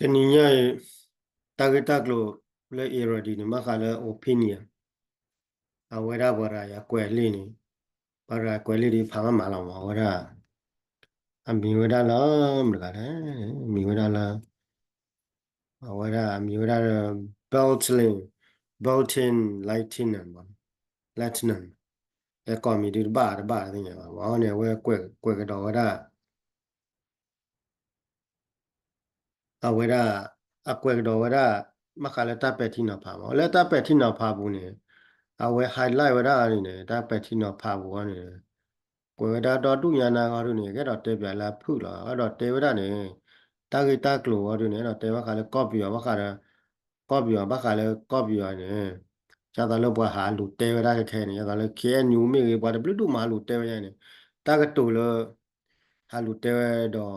တနံၤညါအံၤ တၢ်ဂ့ၢ်တၢ်ကျိၤလၢ Irrawaddy န့ၣ် ဘၣ်ဃးလၢ opinion အဝဲဒၣ်ပှၤတဂၤအံၤအကွဲးလံာ်န့ၣ်, ပှၤတဂၤအကွဲးလံာ်ဒ်ဖးမးမးလီၤမး အဝဲဒၣ် အမံၤဝဲဒၣ်လၢ မတၤတဂၤလဲၣ်, မံၤဝဲဒၣ်လၢ အဝဲဒၣ်အမံၤဝဲဒၣ်လၢ Beltane, Beltane Lieutenant, Lieutenant, အဲကိးမံၤဒုတဘၣ်တဘၣ်သ့ၣ်ညါဘၣ်, အန့ၣ် အဝဲကွဲးကဒီးဝဲဒၣ် အဝဲဒၣ် အကွဲးကဒီးဝဲဒၣ် ဘၣ်ဃးလၢတၢ်ပဲာ်ထံနီၤဖးမး, လၢတၢ်ပဲာ်ထံနီၤဖးပူၤန့ၣ် အဝဲ highlight ဝဲဒၣ်န့ၣ် တၢ်ပဲာ်ထံနီၤဖးပူၤအံၤန့ၣ် ကွဲးဝဲဒၣ်ဒီဒူၣ်ညါနၤဂီၢ်ဒုန့ၣ် ကအဲၣ်ဒိးတဲပၠးလၢအဖုၣ်လီၤ, အဲၣ်ဒိးတဲဝဲဒၣ်န့ၣ် တၢ်ဂ့ၢ်တၢ်ကျိၤဂီၢ်ဒုန့ၣ် အဲၣ်ဒိးတဲဘၣ်ဃးလၢကီၢ်ပယီၤ ဘၣ်ဃးဒီး ကီၢ်ပယီၤ ဘၣ်ဃးလၢကီၢ်ပယီၤန့ၣ် ဒ်သိးလၢပှၤဟးလူၤတဲဝဲဒၣ်ခဲခဲန့ၣ် ဒ်သိးလၢ KNU မ့ၢ်ဂ့ၤ ပှၤတဘျုးဒူၣ်မးဟးလူၤတဲဝဲဒၣ်န့ၣ် တၢ်ကတိၤလၢ ဟးလူၤတဲဝဲဒီး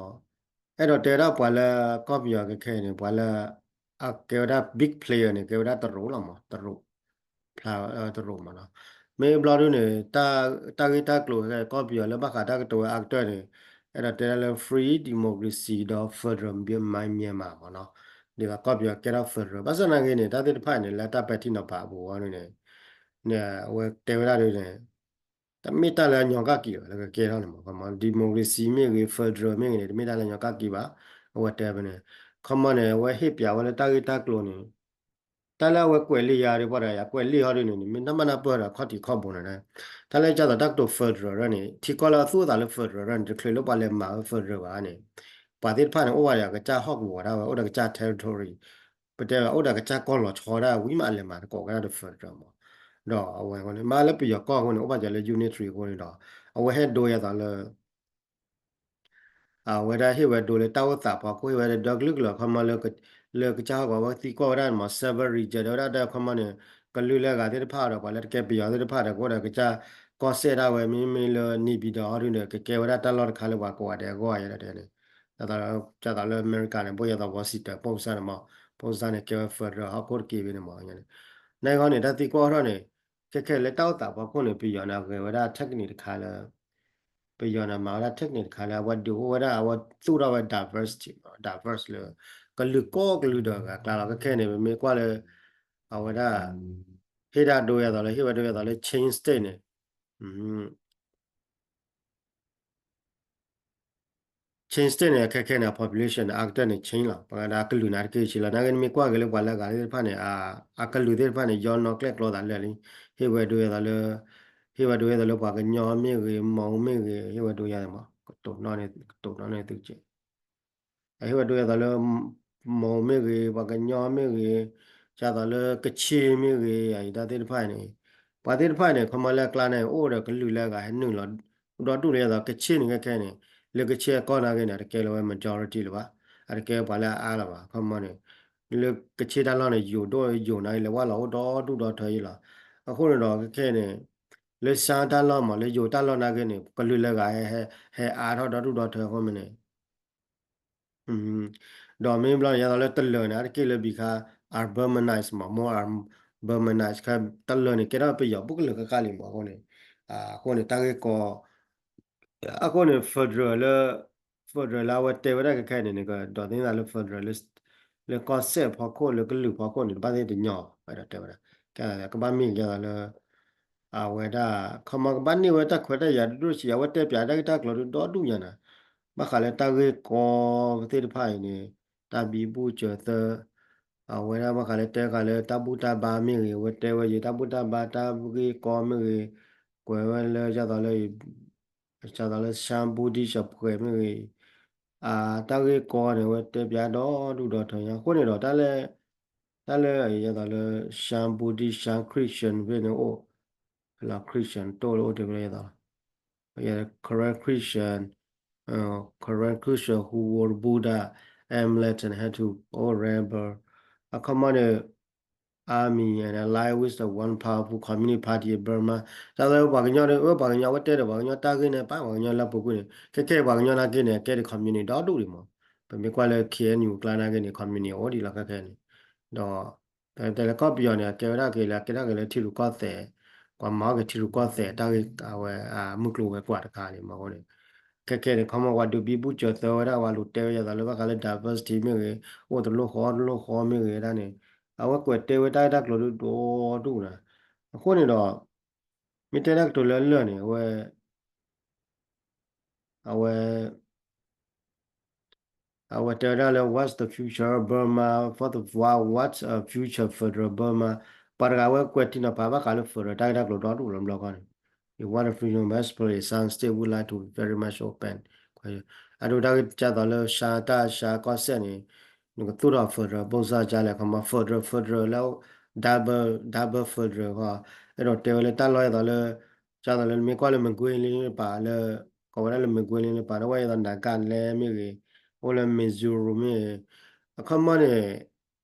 အဲၣ်ဒိးတဲဝဲဒၣ်ပှၤလၢကီၢ်ပယီၤခဲခဲန့ၣ် ပှၤလၢ အကဲဝဲဒၣ် big player န့ၣ် ကဲဝဲဒၣ်တရူးလီၤမး, တရူး ဖျါတရူးမးနီၤ, မ့ၢ်ဘျီဒုန့ၣ် တၢ်ဂ့ၢ်တၢ်ကျိၤခဲ ကီၢ်ပယီၤလၢဘၣ်ဃးတၢ်ကတိၤဝဲအါကတၢၢ်န့ၣ် အဲၣ်ဒိးတဲဒၣ်လၢ free democracy ဒီး federal Myanmar မးနီၤ, ဒ်သိးကီၢ်ပယီၤကဲထီၣ် federal ဘၣ်ဆၣ်သနာ်က့န့ၣ် တၢ်သ့ၣ်တဖၣ်န့ၣ် လၢတၢ်ပဲာ်ထံနီၤဖးအပူၤအံၤန့ၣ် အဝဲတဲဝဲဒၣ်ဒ်န့ၣ် တမ့ၢ်တၢ်လၢအညီကၣ်က့ၤဘၣ် လၢကကဲထီၣ်န့ၣ်မး, ခီမီ democracy မ့ၢ်ဂ့ၤ federal မ့ၢ်ဂ့ၤန့ၣ် တမ့ၢ်တၢ်လၢအညီကၣ်က့ၤဘၣ်, အဝဲတဲဖဲန့ၣ်, ခီမီန့ၣ် အဝဲဟ့ၣ်ပၠးဝဲလၢတၢ်ဂ့ၢ်တၢ်ကျိၤန့ၣ် တၢ်လၢအဝဲကွဲးလံာ်ယၤဒ်ပှၤတဂၤအံၤ ကွဲးလံာ်ဟီဒ်န့ၣ် မ့ၢ်တၢ်မၤနၢ်ပၢၢ်ဒီးခီၣ်ထံးခီၣ်ဘိန့ၣ်, တၢ်လၢကသိးတၢ်ကတိၤ federal န့ၣ် ထံကီၢ်လၢအသူၣ်အသးလၢ federal န့ၣ် တချုးလၢပှၤလဲၤမၤဝဲ federal ဘၣ်န့ၣ် ပှၤသ့ၣ်တဖၣ်န့ၣ် အိၣ်ဝဲဒီးအကစၢ်ဟီၣ်ကဝီၤဒၣ်ဝဲ အိၣ်ဒီးကစၢ် territory ပတဲဝဲအိၣ်ဒီးကစၢ်ကီၢ်လီၤဆီဒၣ်ဝံၤမးအလဲၤမၤသကိးကဲဒၣ်ဒီး federal မး, ဒီးအဝဲအဃိန့ၣ် မ့ၢ်လၢပယီၤကီၢ်အဃိန့ၣ် အိၣ်ဘၣ်စၢၤလၢ unitary အဃိန့ၣ်ဒီး အဝဲဟဲဒိယၤသိးလၢ အဝဲဒၣ်ဟ့ၣ်ဝဲဒိလၢတၢ်အိၣ်သးဖီခိၣ် ဟ့ၣ်ဝဲဒၣ်ဒီကလုာ်ကလုာ်ခီမီလၢ လၢကစၢ်ဟီၣ်ကဝီၤဝဲသံကွၢ်ဝဲဒၣ်မး seven region ဒီးဝဲဒၣ်ဒီးခီမီန့ၣ် ကလုာ်လၢအဂၤသ့ၣ်တဖၣ်ဒီး ပှၤလၢတကဲပယီၤသ့ၣ်တဖၣ်ဒီး ကအိၣ်ဒီးကစၢ်ကီၢ်စဲၣ်ဒၣ်ဝဲ မ့မ့ၢ်လၢ နေပြည်တော် အီၤဒုန့ၣ် ကကဲဝဲဒၣ်တၢ်လီၢ်တခါလၢပှၤကိးဂၤဒဲးအဂီၢ်ယဲဒၣ်န့ၣ်, ဒ်သိးလၢ ဒ်သိးလၢအမဲရကၤန့ၣ် ဘိၣ်ယဲသိး Washington ဖိကစၢ်န့ၣ်မး ဖိကစၢ်န့ၣ် ကဲဝဲ federal ဟီၣ်ခိၣ်တက့ၢ်ဖဲန့ၣ်မး, န့ၣ်ဂီၢ်န့ၣ် တၢ်သံကွၢ်ထီၣ်န့ၣ် ခဲခဲလၢတၢ်အိၣ်သးဖီခိၣ်န့ၣ် ပယီၤန့ၣ် အဂဲၤဝဲဒၣ် technique တခါလၢ ပယီၤန့ၣ် မၤဝဲဒၣ် technique တခါလၢ အဝဲဒုးအိၣ်ဝဲဒၣ် အဝဲသူၣ်ထီၣ်ဝဲ diversity မး diverse လၢ ကလုာ်ကိးကလုာ်ဒီးဂၤကျါလီၤ. ခဲခဲန့ၣ် ပမ့ၢ်ကွၢ်လၢ အဝဲဒၣ် ဟ့ၣ်ဒၣ်ဒိယၤသိးလၢ ဟ့ၣ်ဝဲဒိယၤသိးလၢ Chin State န့ၣ် Chin State န့ၣ် ခဲခဲန့ၣ် အ population န့ၣ် အါကတၢၢ်န့ၣ် Chin လီၤ. ပှၤဒၣ်အကလုာ်န့ၣ် တက့ၢ်ဆံးလီၤ. နာ်က့နမ့ၢ်ကွၢ်က့ၤလၢပှၤလၢအဂၤသ့ၣ်တဖၣ်န့ၣ် အကလုာ်သ့ၣ်တဖၣ်န့ၣ် ယီနီၢ်ကျဲၣ်ကျီသးလၢာ်လံ. ဟ့ၣ်ဝဲဒိယၤသိးလၢ ဟ့ၣ်ဝဲဒိယၤသိးလၢပှၤကညီမ့ၢ်ဂ့ၤ မီၢ်မ့ၢ်ဂ့ၤ ဟ့ၣ်ဝဲဒိယၤမး ကတိၤနီၣ်န့ၢ် ကတိၤနီၣ်န့ၢ်သုကဲး အဟ့ၣ်ဝဲဒိယၤသိးလၢ မီၢ်မ့ၢ်ဂ့ၤ ပှၤကညီမ့ၢ်ဂ့ၤ ဒ်သိးလၢကခ့ၣ်မ့ၢ်ဂ့ၤ အံၤတၢ်သ့ၣ်တဖၣ်န့ၣ် ပှၤသ့ၣ်တဖၣ်န့ၣ် ခီမီလၢအကျါန့ၣ် အိၣ်ဒီးကလုာ်လၢအဂၤဟဲနုာ်လီၤ ဒီဒူၣ်လၢယၤသိးကခ့ၣ်န့ၣ်ခဲခဲန့ၣ် လၢကခ့ၣ်အကီၢ်နာ်က့န့ၣ် အတကဲလၢၤဝဲ majority လၢၤဘၣ် အတကဲပှၤလၢအအါလၢၤဘၣ် ခီမီန့ၣ် လၢကခ့ၣ်တၢ်လီၢ်န့ၣ် ယိာ်ဒိၣ်ယိာ်နာ်က့ လဲၤဝဲလီၤအိၣ်ဒီဒူၣ်ဒီထၢအံၤလီၤ. အဃိန့ၣ်ဒီးခဲခဲန့ၣ် လၢရှမ်းတၢ်လီၢ်မး လၢယိၤတၢ်လီၢ်နာ်က့န့ၣ် ကလုာ်လၢအဂၤဟဲ ဟဲအါထီၣ်ဒီဒူၣ်ဒီထၢအဃိမ့ၢ်န့ၣ် ဒီးမ့ၢ်ဘျီန့ၣ် ယၤသိးလၢတလၢၤန့ၣ် အါတက့ၢ်လၢဘံခါ urbanized မး more urbanized ခဲတလၢၤန့ၣ် ကဲထီၣ်ပယီၤဘူးကလုာ်ဃၣ်ဃၣ်လံမး အဃိန့ၣ် အဃိန့ၣ် တၢ်ဂ့ၢ်ကီ အဃိန့ၣ် federal လၢ federal လၢအဝဲတဲဝဲဒၣ်ခဲခဲန့ၣ် နကဒိးသန့ၤသးလၢ federal လၢ လၢကီၢ်စဲၣ်ဖီခိၣ် လၢကလုာ်ဖီခိၣ်န့ၣ် တဘၣ်သ့ၣ်တညီဘၣ် အဲၣ်ဒိးတဲဝဲဒၣ် ကဘၣ်မ့ၢ်ကဲသိးလၢ အဝဲဒၣ် ခီမီကဘၣ်န့ၢ်ဝဲတၢ်ခွဲးတၢ်ယာ်ဒိၣ်ဒိၣ်ဆံးဆံး အဝဲတဲပၠးတၢ်ဂ့ၢ်တၢ်ကျိၤဒုးဒီဒူၣ်ညါနၤ ဘၣ်ဃးလၢတၢ်ဂ့ၢ်ကီသ့ၣ်တဖၣ်အံၤန့ၣ် တၢ်ဘံဘူစၢၤသၢ အဝဲဒၣ်ဘၣ်ဃးလၢတဲဃာ်လၢတၢ်ဘူၣ်တၢ်ဘါမ့ၢ်ဂ့ၤ အဝဲတဲဝဲယံၤ တၢ်ဘူၣ်တၢ်ဘါတၢ်ဂ့ၢ်ကီမ့ၢ်ဂ့ၤ ကွဲးဝဲလၢယၤသိးလၢ ယၤသိးလၢ ရှမ်း Buddhist အပှဲၤမ့ၢ်ဂ့ၤ အတၢ်ဂ့ၢ်ကီန့ၣ် အဝဲတဲပၠးဒီဒူၣ်ဒီထၢညါ အဃိန့ၣ်ဒီး တၢ်လၢ တၢ်လၢယၤသိးလၢ ရှမ်း Buddhist ရှမ်း Christian ဖဲန့ၣ်အိၣ် လၢ Christian တိၢ်လၢအိၣ်တ့ၢ်ဖဲယၤသိး Karen Christian, Karen Christian who wore Buddha amulet and had to, oh, rebel. အခီမီန့ၣ် army and ally with the one powerful communist party in Burma. တၢ်လၢပှၤကညီန့ၣ် အဝဲပှၤကညီ အဝဲတဲဒီးပှၤကညီတၢ်ဂ့ၢ်န့ၣ် ပှၤကညီလၢပူၤကွံာ်န့ၣ် ခဲခဲပှၤကညီနာ်က့န့ၣ် အကဲဒ် communist ဒီဒူၣ်ဒံးမး. ပမ့ၢ်ကွၢ်လၢ KNU ကျါနာ်က့န့ၣ် communist အိၣ်ဒံးလီၤခဲခဲန့ၣ် ဒီး တဲလၢကီၢ်ပယီၤန့ၣ် အကဲဝဲဒၣ်က့ၤလၢ အကဲထီၣ်က့ၤလၢထံရူၢ်ကီၢ်သဲး ပှၤမၤအီၣ်က့ၤထံရူၢ်ကီၢ်သဲး တၢ်ဂ့ၢ်အဝဲ မုၢ်ကျိၤဝဲၤကွာ်တခါန့ၣ်မးအဃိန့ၣ် ခဲခဲန့ၣ် ခီမီပှၤဒုးဘံဘူစၢၤသၢဝဲဒၣ် ပှၤလူၤတဲဝဲယသးလၢဘၣ်ဃးလၢ diversity မ့ၢ်ဂ့ၤ, အိၣ်တလိၣ်ဃီတလိၣ်ဃီမ့ၢ်ဂ့ၤဒၣ်န့ၣ်, အဝဲကွဲးတဲဝဲတၢ်ဂ့ၢ်တၢ်ကျိၤဒုးဒိၣ်ဒိၣ်နၤ, အဃိန့ၣ်ဒီး မ့ၢ်တဲတၢ်ကတိၤလၢလၢာ်န့ၣ် အဝဲ အဝဲ အဝဲတဲဝဲဒၣ်လၢ what's the future Burma, for the, what, what's a future federal Burma, ပှၤတဂၤဝဲကွဲးထံနီၤဖးဘၣ်ဃးလၢ federal တၢ်ဂ့ၢ်တၢ်ကျိၤဒီဒူၣ်လီၤဘျီခီန့ၣ်, in what the future western Burmese state would like to be very much open, အဒိတၢ်ဂ့ၢ်ကၢ်သိးလၢ ရှမ်း တၢ်ရှမ်းကီၢ်စဲၣ်န့ၣ် နကသူၣ်ထီၣ် federal ဘၣ်ဆၣ်ကလဲၣ် ခီမီ federal federal လၢ double double federal ခီ, အဲၣ်ဒိးတဲဝဲလၢတၢ်လီၢ်အသိးလၢ ကၢ်သိးလၢနမ့ၢ်ကွၢ်လၢ မကွ့လ့ပၤလၢ ကိးဝဲဒၣ်လၢ မကွ့လ့ပၤ တဝဲအသိး နၤကၣ်လဲၣ်မ့ၢ်ဂ့ၤ, အိၣ်လၢ Missouri မ့ၢ်ဂ့ၤ, အခီမီန့ၣ်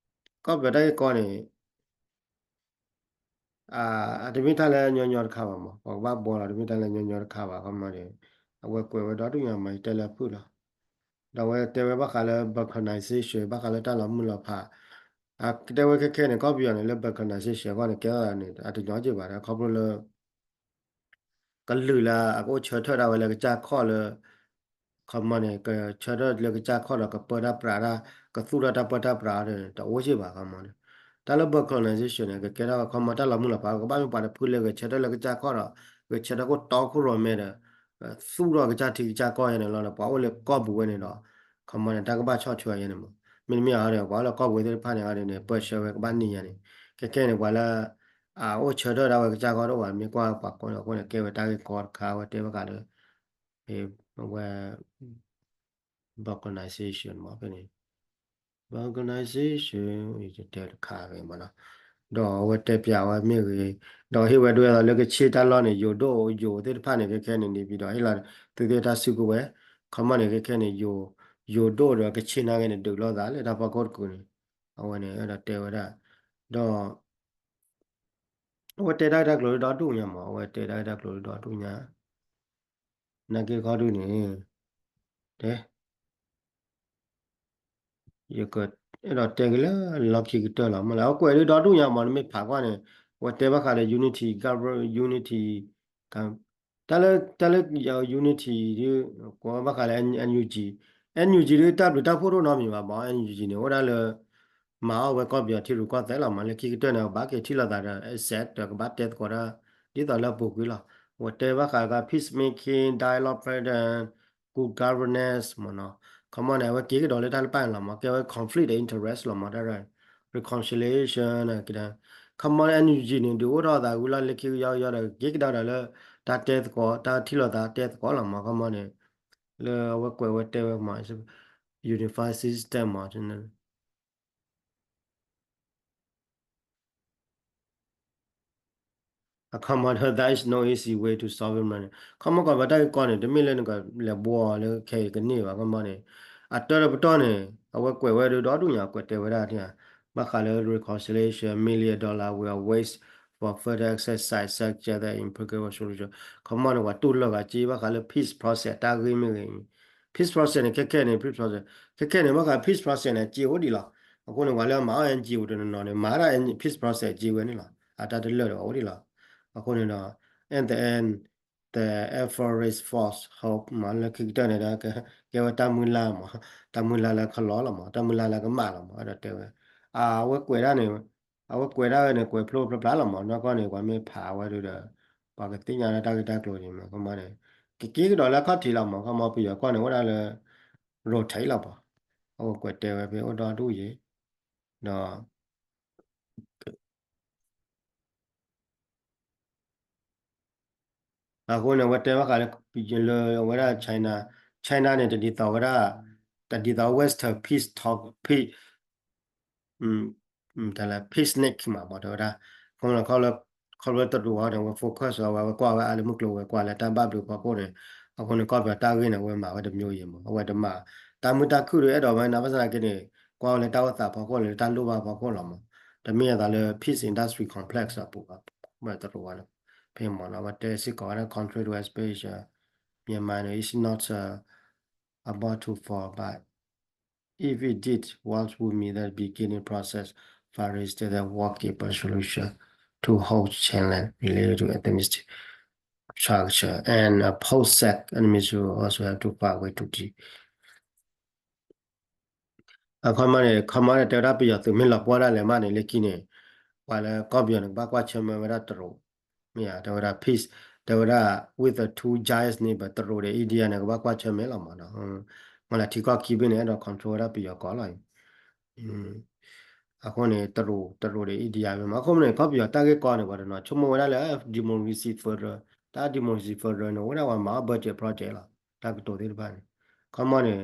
ကီၢ်ပယီၤတၢ်ဂ့ၢ်ကီန့ၣ် အတမ့ၢ်တၢ်လၢညီညီတခါဘၣ်မး, ပှၤကဘၣ်ဘှီလီၤ တမ့ၢ်တၢ်လၢညီညီတခါဘၣ် ခီမီန့ၣ်, အဝဲကွဲးဝဲဒီဒူၣ်ညါမး ယတဲလၢအဖုၣ်လီၤ. ဒီးအဝဲတဲဝဲဘၣ်ဃးလၢ balkanization ဘၣ်ဃးလၢတၢ်လီၤမုၢ်လီၤဖး, အတဲဝဲခဲခဲန့ၣ် ကီၢ်ပယီၤန့ၣ် လၢ balkanization အဂီၢ်န့ၣ် ကဲထီၣ်န့ၣ် အတညီက့ဘၣ် ခီဖျိလၢ ကလုာ်လၢအကအိၣ်ဆၢထၢၣ်ဒၣ်ဝဲလၢကစၢ်ခီၣ်လၢ ခီမီန့ၣ် ကဆၢထၢၣ်လၢကစၢ်ခီၣ်ဒီးကပၢတၢ်ပြးတၢ် ကသူၣ်ထီၣ်တၢ်ပၢတၢ်ပြးန့ၣ် တအိၣ်က့ဘၣ် ခီမီန့ၣ်, တၢ်လၢ balkanization န့ၣ် ကကဲထီၣ်ခီမီတၢ်လီၤမုၢ်လီၤဖး ကဘၣ်မ့ၢ်ပှၤတဖုလၢဂဲၤဆၢထၢၣ်လၢကစၢ်ခီၣ်ဒီး ဂဲၤဆၢထၢၣ်ခိၣ်တီခိၣ်ရိၣ်မဲဒီး သူၣ်ထီၣ်ကစၢ်ထံကစၢ်ကီၢ်ယဲန့ၣ်လီၤဒီး ပှၤအိၣ်လၢကီၢ်ပူၤဝဲန့ၣ်ဒီး ခီမီန့ၣ် တၢ်ကဘၣ်ဆီၣ်ထွဲယဲန့ၣ်မး, မ့တမ့ၢ်အီၤဒီး ပှၤအိၣ်လၢကီၢ်ပူၤသ့ၣ်တဖၣ်န့ၣ်အီၤဒ်န့ၣ် ပၢဆှၢဝဲကဘၣ်န့ၢ်ယဲန့ၣ်, ခဲခဲန့ၣ် ပှၤလၢ အအိၣ်ဆၢထၢၣ်ဒၣ်ဝဲကစၢ်ခီၣ်တအိၣ်ဘၣ် မ့ၢ်ကွၢ်ပှၤကိးန့ၣ်အဃိန့ၣ် ကဲဝဲတၢ်ဂ့ၢ်ကီတခါ အဝဲတဲဘၣ်ဃးလၢ အဝဲ balkanization မး ဖဲန့ၣ် balkanization ယတဲတခါဂ့ၤမးနီၤ, ဒီးအဝဲတဲပျးဝဲမ့ၢ်ဂ့ၤ, ဒီးဟ့ၣ်ဝဲဒၣ်လၢကဆ့ၣ်တၢ်လီၢ်န့ၣ် ယိၤဒိၣ်ယိၤသ့ၣ်တဖၣ်န့ၣ် ခဲခဲန့ၣ် န့ၣ်ပၠံၤဒီး ဟ့ၣ်လီၤသုသ့ၣ်တၢ်စုကဝဲၤ, ခီမီန့ၣ် ခဲခဲန့ၣ် ယိၤဒိၣ်ဒီးကဆ့ၣ်နာ်က့န့ၣ် ဒုးလိာ်သးလၢတၢ်ဖီခိၣ်တကုာ်န့ၣ်, အဝဲန့ၣ် အဲၣ်ဒိးတဲဝဲဒၣ်, ဒီး အဝဲတဲတၢ်ဂ့ၢ်တၢ်ကျိၤဒီဒူၣ်ညါမး အဝဲတဲတၢ်ဂ့ၢ်တၢ်ကျိၤဒီဒူၣ်ညါ, နာ်က့ခီဒုန့ၣ် တဲ ယကအဲၣ်ဒိးတဲက့ၤလၢလီၢ်ခံကတၢၢ်လီၤမးလၢ အဝဲကွဲးဒုဒီဒူၣ်ညါမး နမ့ၢ်ဖးကွၢ်န့ၣ် အဝဲတဲဘၣ်ဃးဒီး unity government unity တၢ်လၢ တၢ်လၢ unity ဒု ကွဲးဘၣ်ဃးလၢ NUG, NUG ဒု တၢ်ဘျုးတၢ်ဖှိၣ်တအိၣ်နီတမံၤဘၣ်မး NUG န့ၣ် အိၣ်ဒၣ်လၢ မၤအီၣ်ဝဲကီၢ်ပယီၤထံရူၢ်ကီၢ်သဲးလီၤမး လၢခံကတၢၢ်န့ၣ် ဘၣ်က့ၤထံၣ်လိာ်သးဒီး asset ဒီးကဘၣ်တဲသကိးတၢ် ဒ်သိးလၢအပူၤကွံာ်လီၤ. အဝဲတဲဘၣ်ဃးက peacemaking dialogue pattern, good governance မးနီၤ, ခီမီန့ၣ် အဝဲက့ၤကဒီးလၢတၢ်တဖၣ်န့ၣ်လီၤမး ကဲဝဲ conflict of interest လီၤမး တၢ် reconciliation န့ၣ် ခီမီ NUG န့ၣ် ဒုးအိၣ်ထီၣ်သးဝံၤလီၤ လၢခံကယီကယီဒီး က့ၤကဒီးဒီးလၢ တၢ်တဲသကိး တၢ်ထံၣ်လိာ်သးတဲသကိးလီၤမး ခီမီန့ၣ် လၢအဝဲကွဲးဝဲတဲဝဲမး unified system မး အခီမီဒီး there is no easy way to solve it န့ၣ် ခီမီကီၢ်ပယီၤတၢ်ဂ့ၢ်ကီန့ၣ် တမ့ၢ်လၢနကလဲၤဘှီလၢခဲအံၤကန့ၢ်ဘၣ် ခီမီန့ၣ် အတၢ်လၢပတီၢ်န့ၣ် အဝဲကွဲးဝဲဒုဒီဒူၣ်ညါ ကွဲးတဲဝဲဒၣ် ဘၣ်ဃးလၢ reconciliation million dollar will waste for further exercise such as the impracticable solution ခီမီန့ၣ် ပှၤတူၢ်လိာ်ဂၤက့ ဘၣ်ဃးလၢ peace process တၢ်ဂ့ၢ်မ့ၢ်ဂ့ၤ peace process န့ၣ် ခဲခဲန့ၣ် peace process ခဲခဲန့ၣ် ဘၣ်ဃး peace process န့ၣ် က့အိၣ်ဒံးလီၤ. အဃိန့ၣ် ပှၤလၢမၤအီၣ် NGO တနီၤနီၤန့ၣ် မၤဒၣ် peace process က့ဝဲန့ၣ်လီၤ. အတၢ်တလၢာ်ဒီးအိၣ်ဒံးလီၤ. အဃိန့ၣ်ဒီး in the end the effort is for hope မး လၢခံကတၢၢ်န့ၣ်ဒီး ကဲဝဲတၢ်မုၢ်လၢ်မး တၢ်မုၢ်လၢ်လၢကလီလီၤမး တၢ်မုၢ်လၢ်လၢကမၣ်လီၤမး အဲၣ်ဒိးတဲဝဲ အဝဲကွဲးဒၣ်န့ၣ် အဝဲကွဲးဒၣ်ဝဲန့ၣ် ကွဲးဖျိဖျါဖျါလီၤမး နီၢ်ကီၢ်န့ၣ် ပှၤမ့ၢ်ဖးဝဲဒုဒီး ပှၤကသ့ၣ်ညါလၢတၢ်ဂ့ၢ်တၢ်ကျိၤန့ၣ်မး ခီမီန့ၣ် ကက့ၤကဒီးလၢခီၣ်ထံးလီၤမး ခီမီပယီၤကီၢ်န့ၣ် အိၣ်ဒၣ်လၢ rotate လီၤပှၤ အဝဲကွဲးတဲဝဲဖဲအိၣ်ဒီဒူၣ်ယဲ ဒီး အဃိန့ၣ် အဝဲတဲဘၣ်ဃးလၢ လၢအဝဲဒၣ် China, China န့ၣ် တဒ်သိးဝဲဒၣ် တဒ်သိး Western peace talk, peace တၢ်လၢ peacenik မး မ့ၢ်တဲဝဲဒၣ် ခီဖျိ ခီဖျိတရူးအီၤန့ၣ် အဝဲ focus အီၤ အဝဲကွၢ်ဝဲအါလၢမုၢ်ကျိၤဝဲၤကွာ်လၢတၢ်ဘၣ်ဘျုးဖီခိၣ်န့ၣ် အဃိန့ၣ် ကီၢ်ပယီၤတၢ်ဂ့ၢ်န့ၣ် အဝဲမၤဝဲတမျိုးယဲၢ်မး အဝဲတမၤ တၢ်မုာ်တၢ်ခုၣ်ဒီးအဲၣ်ဒိးဝဲ နဘၣ်ဆၣ်သနာ်က့န့ၣ် ကွၢ်ဝဲလၢတၢ်အိၣ်သးဖီခိၣ်လၢတၢ်လိၣ်ဘၣ်ဖီခိၣ်လီၤမး တမ့ၢ်အသးလၢ peace industry complex အပူၤဘၣ် မ့ၢ်တရူးဝဲန့ၣ် ဖဲမ့ၢ်နီၤ အဝဲတဲစ့ၢ်ကီးဝဲဒၣ် country to aspiration Myanmar is not about to fall, but if it did, what would mean the beginning process, Far East, the work in solution to hold challenge related to ethnicity structure and a post sac enemy should also have to fight with to အခီမီန့ၣ် ခီမီန့ၣ် တဲဝဲဒၣ်ပယီၤသုးမ့ၢ်လီၤပှီၢ်ဒၣ်လဲာ်မးန့ၣ် လၢခံန့ၣ် ပှၤလၢကီၢ်ပယီၤန့ၣ် ကဘၣ်ကွၢ်ဆၢၣ်မဲာ်ဝဲဒၣ်တရူး, မ့ၢ်ဧါ, တဲဝဲဒၣ် peace, တဲဝဲဒၣ် with the two giants န့ၣ် ပတရူးဒီး India န့ၣ် ကဘၣ်ကွၢ်ဆၢၣ်မဲာ်လီၤမးနီၤ, မ့ၢ်လၢထံကီၢ်ခံဘ့ၣ်န့ၣ် အဲၣ်ဒိး control ဝဲဒၣ်ပယီၤကီၢ်လီၤအံၤ အဃိန့ၣ် တရူး တရူးဒီး India မ့ၢ်မး, အဃိန့ၣ် ကီၢ်ပယီၤတၢ်ဂ့ၢ်ကီန့ၣ် ပှၤတနီၤဆိကမိၣ်ဝဲဒၣ်လၢ democracy federal, တၢ် democracy federal န့ၣ် အိၣ်ဝဲဒၣ်ပှၤမၤအီၣ် budget project လီၤ, တၢ်ကတိၤသ့ၣ်တဖၣ်န့ၣ်, ခီမီန့ၣ်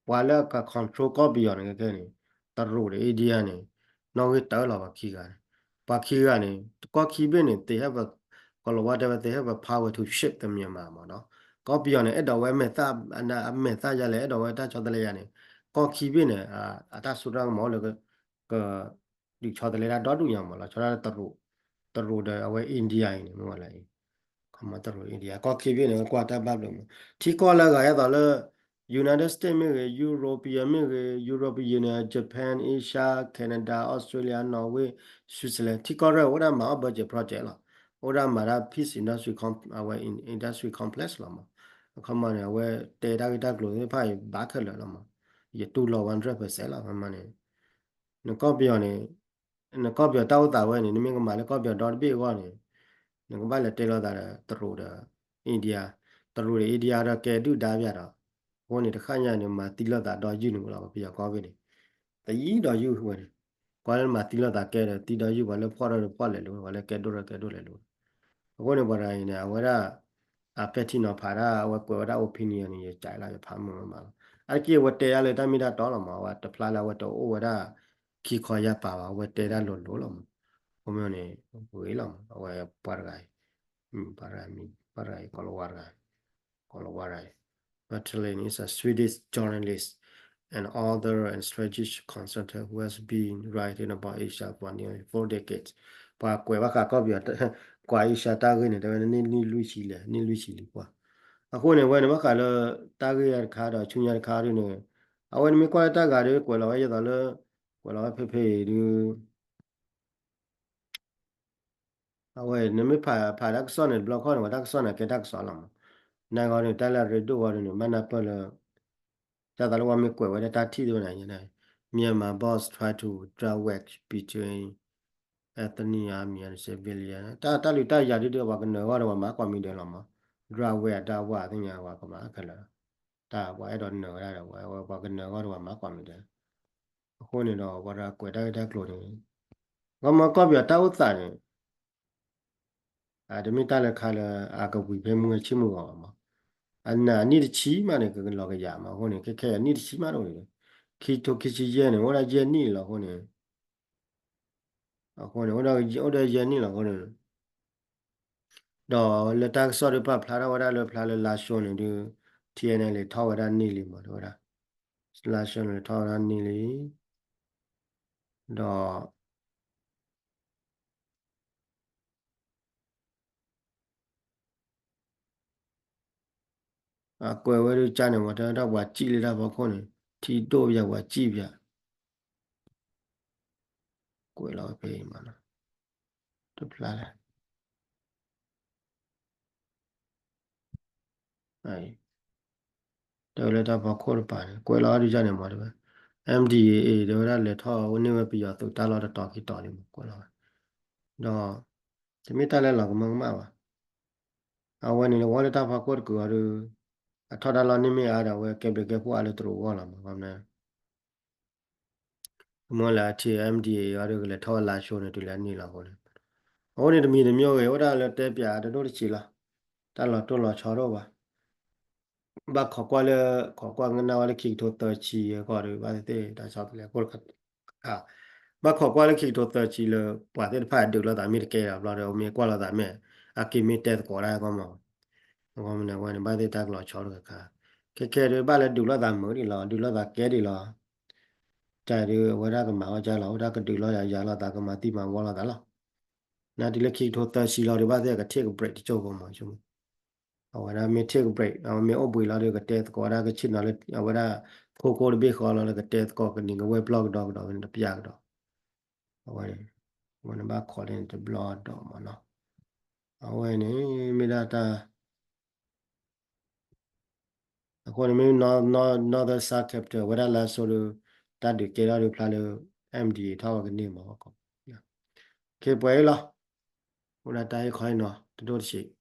ပှၤလၢက control ကီၢ်ပယီၤန့ၣ် ခဲခဲန့ၣ် တရူးဒီး India န့ၣ် နီၣ်ဂံၢ်တၢလီၤပှၤခံဂၤန့ၣ်, ပှၤခံဂၤန့ၣ် ကီၢ်ခံဘ့ၣ်န့ၣ် they have a, ကီၤလၤဝါတဲဝဲ they have a power to shape the Myanmar မးနီၤ, ကီၢ်ပယီၤန့ၣ် အဲၣ်ဒိးဝဲမဲာ်သၣ်, အမဲာ်သၣ်ယါလဲၣ် အဲၣ်ဒိးဝဲတၢ်ဆီတလဲယါန့ၣ်, ကီၢ်ခံဘ့ၣ်န့ၣ် အတၢ်စိတၢ်ကမီၤအိၣ်လၢ က ဒုးဆီတလဲတၢ်ဒီဒူၣ်ညါမးလီၤ, ဆီဒၣ်တရူး, တရူးဒီးအဝဲ India အံၤန့ၣ် မ့ၢ်ဝဲလၢအံၤ, ခီမီတရူး India ကီၢ်ခံဘ့ၣ်န့ၣ် ကွၢ်တၢ်ဘၣ်ဘျီမး, ထံကီၢ်လၢဂၤအသိးလၢ United States မ့ၢ်ဂ့ၤ, European မ့ၢ်ဂ့ၤ, European Union, Japan, Asia, Canada, Australia, Norway, Switzerland ထံကီၢ်ရဲၣ်အိၣ်ဒၣ်မၤအီၣ် budget project လီၤ, အိၣ်ဒၣ်မၤတၢ် peace industry com, အဝဲ industry complex လီၤမး, အခီမီန့ၣ် အဝဲတဲတၢ်ဂ့ၢ်တၢ်ကျိၤသ့ၣ်တဖၣ်အံၤ ဘၣ်ခဲလၢာ်လီၤမး, ယတူၢ်လိာ် one hundred percent လီၤ, ခီမီန့ၣ် နကီၢ်ပယီၤန့ၣ်, နကီၢ်ပယီၤတၢ်အိၣ်သးဝဲန့ၣ် နမ့ၢ်ကမၤလၢကီၢ်ပယီၤဒီတဘ့ၣ်အဂီၢ်န့ၣ်, နကဘၣ်လဲၤတဲလိာ်သးဒီးတရူးဒီး India, တရူးဒီး India ဒီးကဲဒုၣ်ဒါဘၣ်ဒီး, အဃိန့ၣ် တဃၣ်ညါန့ၣ် မၤသံလိာ်သးဒီယုၢ်န့ၣ်လီၤ, ပယီၤကီၢ်ဘ့ၣ်န့ၣ်, သံဒီးယုၢ်ဝဲန့ၣ်, ကွၢ်လၢမၤသံလိာ်သးကဲဒီး သံဒီးယုၢ် ပှၤလၢဖှီၣ်ဒီးဖှီၣ်လဲၤလိၤ ပှၤလၢကဲဒိၣ်ဒီးကဲဒိၣ်လဲၤလိၤ, အဃိန့ၣ် ပှၤတဂၤအံၤန့ၣ် အဝဲဒၣ် အပဲာ်ထံနီၤဖးဒၣ် အဝဲကွဲးဝဲဒၣ် opinion န့ၣ် ယကးလီၤ ယဖးမုာ်မးလီၤ, အါတက့ၢ်အဝဲတဲဒၣ်လၢတၢ်မ့ၢ်တၢ်တီလီၤမး, အဝဲတဖျါလၢအဝဲတအိၣ်ဝဲဒၣ် ခံခီယၢ်ပၤဘၣ်, အဝဲတဲဒၣ်လိၤလိၤလီၤမး, အဃိမ့ၢ်န့ၣ် ဂ့ၤလီၤမး, အဝဲပှၤတဂၤအံၤ, ပှၤတဂၤမံၤ ပှၤတဂၤအံၤ ကီၤလၤဝါတဂၤ ကီၤလၤဝါတဂၤအံၤ, Bertil Lintner is a Swedish journalist, an author and strategic consultant who has been writing about Asia for nearly four decades. ပှၤကွဲးဘၣ်ဃးကီၢ်ပယီၤ ကွၢ် Asia တၢ်ဂ့ၢ်န့ၣ် တဲဝဲန့ၣ် နံၣ်လွံၢ်ဆံလဲၣ်, နံၣ်လွံၢ်ဆံလံကွၢ်, အဃိန့ၣ် ဝဲန့ၣ်ဘၣ်ဃးလၢ တၢ်ဂ့ၢ်တခါဒီး ဆူညါတခါဒ်န့ၣ်, အဝဲန့ၣ်မ့ၢ်ကွၢ်လၢတၢ်ဂၤဒီး ကွဲးလီၤဝဲယသိးလၢ ကွဲးလီၤဝဲဖဲဖဲအံၤဒုး အဝဲ နမ့ၢ်ဖး ဖးတၢ်ကစီၣ်န့ၣ် တဘျီခီၣ်န့ၣ် ဝဲတၢ်ကစီၣ်န့ၣ် ကဲတၢ်ကစီၣ်လီၤမး, နဂီၢ်န့ၣ် တၢ်လၢအရ့ဒိၣ်ဂီၢ်ဒ်န့ၣ် ဘၣ်နၢ်ပၢၢ်လၢ တၢ်သးလၢပှၤမ့ၢ်ကွဲးဝဲဒၣ်တၢ်ထံၣ်သ့ၣ်တဖၣ်န့ၣ် Myanmar boss try to draw wedge between ethnic army and civilian တၢ် တၢ်လုၢ်တၢ်ယၤဒ်ဒီး ပှၤကနၢၤဂီၢ်ဒီး ပှၤမၤကွၢ်မံၤဒဲးလီၤမး, draw wedge တၢ်ဝဲသ့ၣ်ညါ ပှၤကမၤခဲလၢာ် တၢ်ပှၤအဲၣ်ဒိးနၢၤဝဲဒၣ်ဒီး ပှၤ ပှၤကနၢၤဂီၢ်ဒီး ပှၤမၤကွၢ်မံၤဒဲး အဃိန့ၣ်ဒီး ပှၤတဂၤကွဲးတၢ်ဂ့ၢ်တၢ်ကျိၤန့ၣ် ကီၢ်မီကီၢ်ပယီၤတၢ်အိၣ်သးန့ၣ် တမ့ၢ်တၢ်လၢခါလၢအကဝံၤဖဲမုၢ်ဂီၤဆ့ၣ်မုၢ်ဂီၤဘၣ်မး, အနံၣ်တဆံမးန့ၣ် ကလီၤကယၤမး, အဃိန့ၣ် ခဲခဲအနံၣ်တဆံမးတအိၣ်လံ, ခံထိခံဆံယဲၢ်န့ၣ် အိၣ်ဒၣ်ယဲၢ်နံၣ်လီၤ အဃိန့ၣ် အဃိန့ၣ် အိၣ်ဒၣ် အိၣ်ဒၣ်ယဲၢ်နံၣ်လီၤ အဃိန့ၣ် ဒီးလၢတၢ်ကစီၣ်ဒုးပာ်ဖျါထီၣ်ဝဲဒၣ်လၢဖျါလၢလါၡိန့ၣ်ဒုး ထံၣ်န့ၣ် လဲၤထီၣ်ဝဲဒၣ်န့ၢ်လံမး တဲဝဲဒၣ်, လါၡိန့ၣ်လဲၤထီၣ်ဝဲဒၣ်န့ၢ်လံ, ဒီး အကွဲးဝဲဒုးကၢ်န့ၣ် မ့ၢ်တဲဝဲဒၣ်ပှၤစံၣ်လၢတၢ်ဖီခိၣ်န့ၣ် ထံဒိၣ်ပယၤပှၤစံၣ်ပယၤ ကွဲးလီၤဝဲဖဲအံၤမးနီၤ, တဖျါလဲၣ် တဲဝဲလၢတၢ်ဖီခိၣ်တပၤန့ၣ် ကွဲးလီၤအီၤဒုးကၢ်န့ၣ်မ့ၢ်တဲဝဲ M D A A တဲဝဲဒၣ်လဲၤထီၣ်ဝဲန့ၢ်ဝဲပယီၤသုးတၢ်လီၢ်တတီၤခံတီၤလံမး ကွဲးလီၤဝဲ, ဒီး တမ့ၢ်တၢ်လၢလီၤကမၢကမၣ်ဘၣ်. အဝဲန့ၣ် ဝဲလၢတၢ်ဖီခိၣ်တကုာ်အီၤဒီး အထီၣ်တၢ်လီၢ်န့ၢ်မ့ၢ်အါဒီး အဝဲကဲဘျုးကဲဖှိၣ်အါလၢတရူးအဂီၢ်လီၤမး ခီမ့ၢ် မ့ၢ်လၢအထံၣ် M D A A အီၤဒီး ကလဲၤထီၣ်ဝဲလါၡိန့ၣ် တုၤလၢအန့ၢ်လီၤအဃိန့ၣ်, အဃိန့ၣ် တမံၤတမံၤဂ့ၤ အိၣ်ဒၣ်လၢတဲပၠးတဒိၣ်တဆံးလီၤ. တၢ်လီၤတိၢ်လီၤဆီတအိၣ်ဘၣ်. ဘၣ်ခိးကွၢ်လၢ ခိးကွၢ်ကနၣ်ဝဲလၢခံကထိသၢဆံအဂီၢ်ဒီး ဘၣ်သ့ၣ်သ့ၣ်တၢ်ဆီတလဲအခိၣ်တခါ ဘၣ်ခိးကွၢ်လၢခံကထိသၢဆံလၢ ပှၤသ့ၣ်တဖၣ်ဒုးလိာ်သးမ့ၢ်တကဲဒီးဘျီဒီး မ့ၢ်ကွၢ်လိာ်သးမ့ၢ် အက့ၤမ့ၢ်တဲသကိးတၢ်အဂီၢ်မး, အဂီၢ်မ့ၢ်န့ၣ် အဝဲန့ၣ် ဘၣ်သ့ၣ်တၢ်ကလီၤဆီတခါခါ, ခဲခဲဒီး ဘၣ်လၢဒုးလိာ်သးမုာ်ဒံးလီၤ ဒုးလိာ်သးကဲဒံးလီၤ တၢ်ဒုးအဝဲဒၣ်ကမၤဝဲဒ်လီၤ အဝဲဒၣ်ကဒုးလိာ်ယၤယၤလိာ်သး ကမၤသံမၤဝီလိာ်သးလီၤ. နတုၤလၢခံကထိသၢဆံလီၤဒီး ဘၣ်သ့ၣ်အက take a break တကၠိၢ်ဖိမး ဆိကမိၣ် အဝဲဒၣ်မ့ၢ် take a break အဝဲမ့ၢ်အိၣ်ဘှံးလီၤဒီး ကတဲသကိးဝဲဒၣ် ကဆ့ၣ်နီၤလၢ အဝဲဒၣ်ခိခိၣ်တဘ့ၣ်ဃီလီၤလၢကတဲသကိးကန့ၢ်ကဝဲၢ်ပျီၢ်ကဒီးကဒီးဝဲန့ၣ် တပျၢ်ကဒီး အဝဲန့ၣ် အဝဲန့ၣ်ဘၣ်ခိးန့ၣ်တဘျီဒီးမးနီၤ အဝဲန့ၣ် မ့ၢ်ဒၣ်တၢ် အဃိန့ၣ်မ့ၢ် Northern Star Capital ဝဲဒၣ်လၢအဆိဒီး တၢ်ဒုးကဲထီၣ်ဒုးဖျါလၢ MDA ထီၣ်ဝဲကန့ၢ်မးကီး, ကဲပှဲၤအံၤလီၤ. အိၣ်ဒၣ်တၢ်ဟ့ၣ်ခီဟ့ၣ်နီၤ တဒိၣ်တဆံး